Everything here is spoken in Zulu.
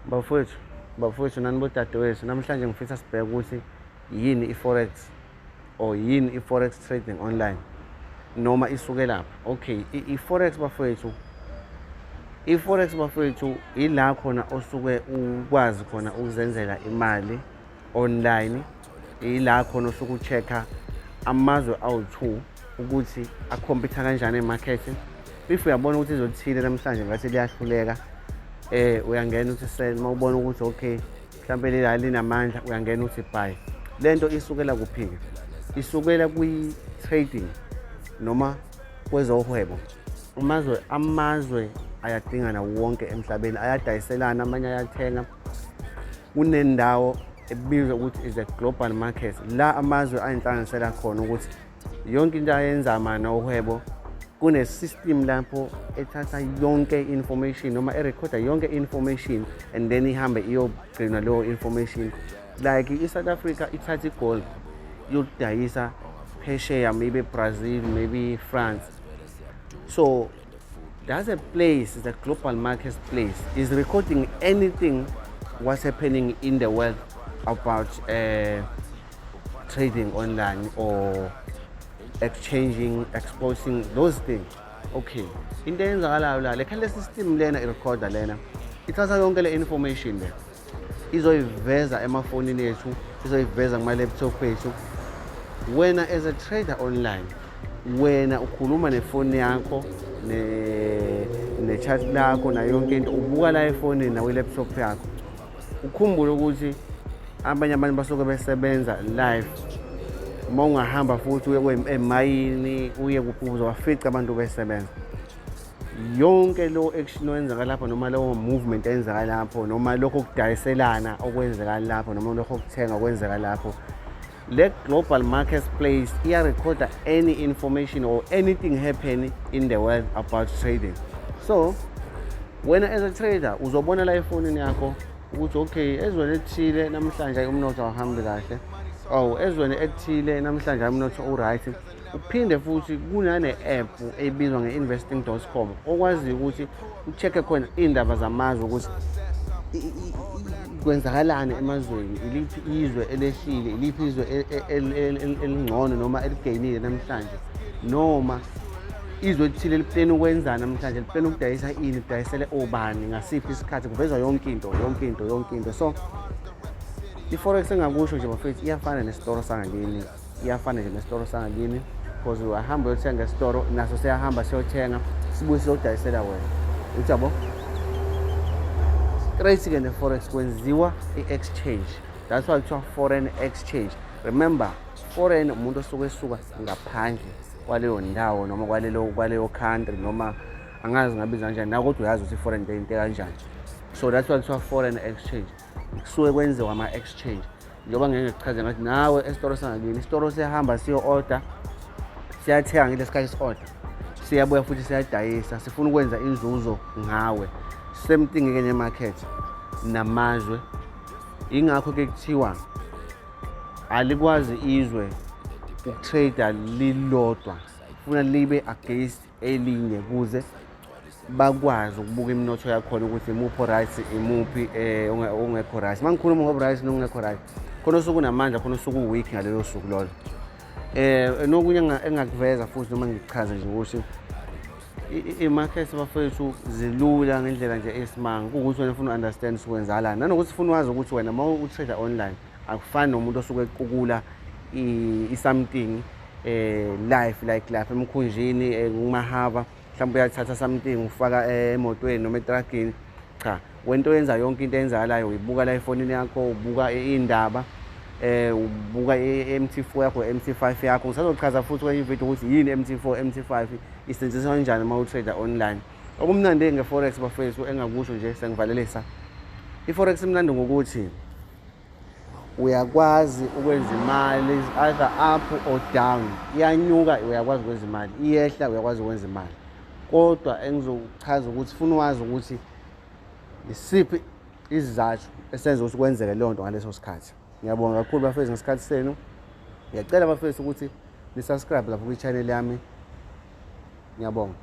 Bafowethu, bafowethu nani bodadewethu, namhlanje ngifisa sibheke ukuthi yini i-forex or yini i-forex trading online noma isuke lapha. Okay, i-forex bafowethu, i-forex bafowethu ila khona osuke ukwazi khona ukuzenzela imali online, ila khona osuke u-check-a amazwe awu-2 ukuthi a-compete-a kanjani emakethe. If uyabona ukuthi izothile namhlanje ngathi liyahluleka, uyangena uthi sell. Uma ubona ukuthi okay, mhlawumbe lela linamandla, uyangena uthi buy. Lento isukela kuphi-ke? Isukela kwi-trading noma kwezohwebo. Amazwe ayadingana wonke emhlabeni, ayadayiselana, amanye ayathenga. Kunendawo ebizwa ukuthi is a global market, la amazwe ayinhlanganisela khona ukuthi yonke into ayenza mana uhwebo, kune-system lapho ethatha yonke information noma erekhoda yonke information and then ihambe iyogcinwa leyo information. Like i-South Africa ithatha i-gold iyodayisa phesheya, maybe Brazil, maybe France. So that's a place, the global market place is recording anything what's happening in the world about trading online or exchanging, exposing those things. Okay, into eyenzakalayo la, le khale system lena irekhoda lena ithatha yonke le information le, izoyiveza emafonini ethu, izoyiveza kuma-laptop ethu. Wena as a trader online, wena ukhuluma nefoni yakho ne-chat lakho nayo yonke into ubuka la efonini nakwi-laptop yakho. Ukhumbule ukuthi abanye abantu basuke besebenza live. Uma ungahamba futhi uye emayini, uye kuphi, uzobafica abantu besebenza. Yonke lo action owenzeka lapho noma lowo movement eyenzeka lapho noma lokho kudayiselana okwenzeka lapho noma lokho kuthenga okwenzeka lapho, le global marketplace iyarekhoda any information or anything happen in the world about trading. So wena as a trader uzobona la efonini yakho ukuthi okay, ezweni elithile namhlanje umnotho awuhambi kahle, oh, ezweni elithile namhlanje umnotho u-right. Uphinde futhi kunane-app ebizwa nge-investing.com okwaziyo ukuthi u-check-e khona iy'ndaba zamazwe ukuthi kwenzakalani emazweni, iliphi izwe elehlile, iliphi izwe elingcono noma eligeyinile namhlanje, noma izwe elithile li-plan-e ukwenzani namhlanje, li-plan-e ukudayisa ini, lidayisele obani, ngasiphi isikhathi. Kuvezwa yonke into, yonke into, yonke into. So i-forex, engakusho nje bafethu, iyafana nesitoro sangakini, iyafana nje nesitoro sangakini, because uyahamba uyothenga esitoro, naso siyahamba siyothenga, sibuye siyodayisela wena, uthi yabo. Straight-ke ne-forex kwenziwa i-exchange, that's why kuthiwa foreign exchange. Remember, foreign umuntu osuke esuka ngaphandle kwaleyo ndawo noma kwaleyo country, noma angazi ngabiza kanjani na, kodwa uyazi ukuthi i-foreign into kanjani. So that's why kuthiwa foreign exchange, kusuke kwenziwa ama-exchange. Njengoba ngeke ngikuchaze ngathi nawe esitolo sangakini, isitolo siyahamba siyo-order, siyathenga ngile sikhathi si-order, siyabuya futhi siyadayisa, sifuna ukwenza inzuzo ngawe. Same thing-ke ne-market namazwe. Ingakho-ke kuthiwa alikwazi izwe uku-trade lilodwa, funa libe against elinye kuze bakwazi ukubuka iminotho yakhona ukuthi imuphi right, imuphi ongekho right. Uma ngikhuluma ngo-right nokungekho right, khona osuke unamandla, khona osuke u-weak ngalelo suku lolo. Nokunye engakuveza futhi noma ngikuchaze nje ukuthi i-market bafethu zilula ngendlela nje esimanga, kuwukuthi wena ufuna u-understand sukwenzakalani, nanokuthi ufuna wazi ukuthi wena uma u-trade online akufani nomuntu osuke equkula i-something live, like lapha emkhunjini, kumahava, mhlawumbe uyathatha something ufaka emotweni noma etrakini. Cha, wento oyenza yonke into eyenzakalayo uyibuka la efonini yakho, ubuka iy'ndaba, ubuka i-MT4 yakho, MT5 yakho. Ngisazochaza futhi kwenye ividiyo ukuthi yini MT4, MT5, isetshenziswa kanjani uma u-trade online. Okumnandi nge-forex bafethu, engakusho nje sengivalelisa, i-forex imnandi ngokuthi uyakwazi ukwenza imali either up or down. Iyanyuka, uyakwazi ukwenza imali, iyehla, uyakwazi ukwenza imali. Kodwa engizokuchaza ukuthi funa wazi ukuthi isiphi isizathu esenza ukuthi kwenzeke leyo nto ngaleso sikhathi. Ngiyabonga kakhulu bafethu ngesikhathi senu. Ngiyacela bafethu ukuthi ni-subscribe lapho kwi-channel yami. Ngiyabonga.